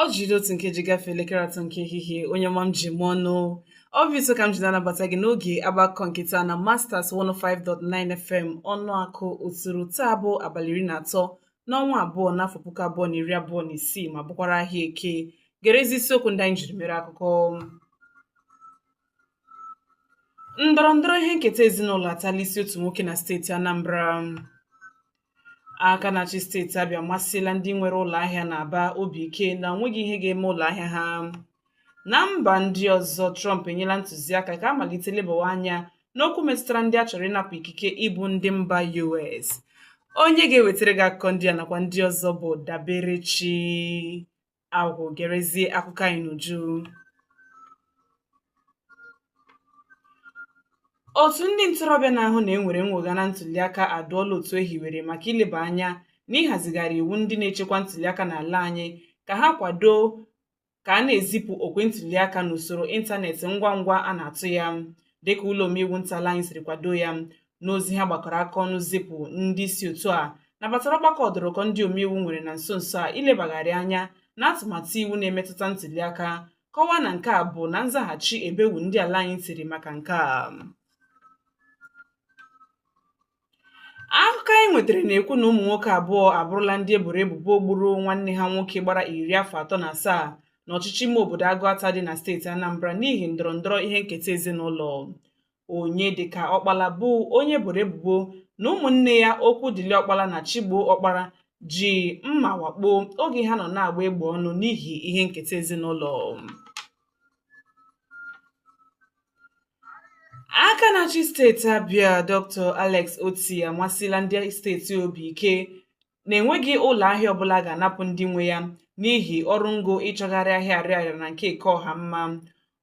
Ọ jiri otu nkeji gafee elekere atọ nke ehihie. Onye ọma m ji m ọnụ, obi ụtọ ka m ji na-anabata gị n'oge agbakọ nke taa na Masters 105.9 FM Ọnụakụ Uturu. Taa bụ abalị 13 n'ọnwa abụọ n'afọ 2026, ma bụkwara ahịa Eke. Gerezi isiokwu ndị anyị jiri mere akụkọ. Ndọrọ ndọrọ ihe nketa ezinụlọ atala isi otu nwoke na steeti Anambra. Aka na-achị steeti Abịa amasịla ndị nwere ụlọ ahịa n'Aba obi ike na onweghị ihe ga-eme ụlọ ahịa ha. Na mba ndị ọzọ, Trump enyela ntụziaka ka a malite lebawa anya n'okwu metụtara ndị a chọrọ ịnapụ ikike ịbụ ndị mba US. Onye ga-ewetara gị akụkọ ndị a nakwa ndị ọzọ bụ Daberechi Agwụ. Gerezie akụkọ anyị n'uju. Otu ndị ntorobịa na-ahụ na e nwere nnwogha na ntụliaka adụọla otu e hiwere maka ileba anya n'ịhazigharị iwu ndị na-echekwa ntụliaka n'ala anyị ka ha kwado ka a na-ezipụ okwe ntụliaka n'usoro ịntanetị ngwa ngwa a na-atụ ya, dịka ụlọ omeiwu nta ala anyị siri kwado ya. N'ozi ha gbakọrọ aka ọnụ zipụ, ndị isi otu a nabatara ọgbakọ ọdụrụkọ ndị omeiwu nwere na nso nso a ilebagharị anya na atụmatụ iwu na-emetụta ntụliaka, kọwaa na nke a bụ na nzaghachi ebewu ndị ala anyị tiri maka nke a. Akụkọ anyị nwetara na-ekwu na ụmụ nwoke abụọ abụrụla ndị e boro ebubo gburu nwanne ha nwoke gbara 37 n'ọchịchị ime obodo Agụata dị na steeti Anambra n'ihi ndọrọ ndọrọ ihe nketa ezinụlọ. Onyedịka Ọkpala bụ onye boro ebubo na ụmụnne ya Okwudili Ọkpala na Chigbo Ọkpara ji mma wakpo oge ha nọ na-agba egbe ọnụ n'ihi ihe nketa ezinụlọ. Aka na-achị steeti Abịa, Dr. Alex Otti, amasịla ndị steeti obi ike na enweghị ụlọ ahịa ọbụla a ga-anapụ ndị nwe ya n'ihi ọrụ ngo ịchọgharị ahịa Ariaria na nke Eke Ọha mma.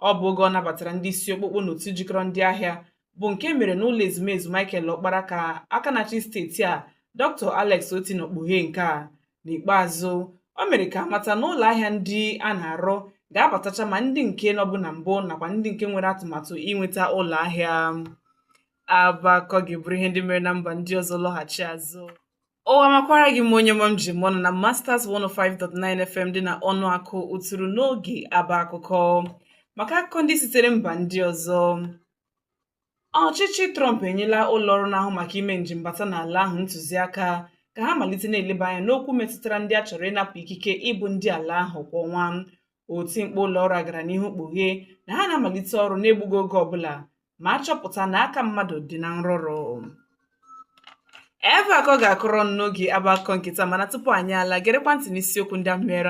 Ọ bụ oge ọ nabatara ndị isi okpokpo n'otu jikọrọ ndị ahịa bụ nke mere n'ụlọ ezumezu Michael Ọkpara ka aka na-achị steeti a, Dr. Alex Otti, nọ kpughee nke a. N'ikpeazụ, o mere ka a mata na ụlọ ahịa ndị a na-arụ ga-abatacha ma ndị nke nọbụ na mbụ nakwa ndị nke nwere atụmatụ inweta ụlọ ahịa. Abakọ ga-eburu ihe ndị mere na mba ndị ọzọ lọghachi azụ. Ụwa makwara gị mma, onye ọma m ji m ọnụ na Masters 105.9 FM dị na Ọnụakụ Uturu n'oge aba akụkọ maka akụkọ ndị sitere mba ndị ọzọ. Ọchịchị Trump enyela ụlọọrụ na-ahụ maka ime njem bata n'ala ahụ ntụziaka ka ha malite na-eleba anya n'okwu metụtara ndị a chọrọ ịnapụ ikike ịbụ ndị ala ahụ kwa ọnwa. Otimkpu ụlọọrụ a gara n'ihu kpughee na ha na-amalite ọrụ n'egbughị oge ọbụla ma a chọpụta na aka mmadụ dị na nrụrụ. Ebe a ka ọ ga-akụrọ n'oge aba akụkọ nke taa, mana tupu anyị ala, gerekwa ntị n'isiokwu ndị ahụ mere.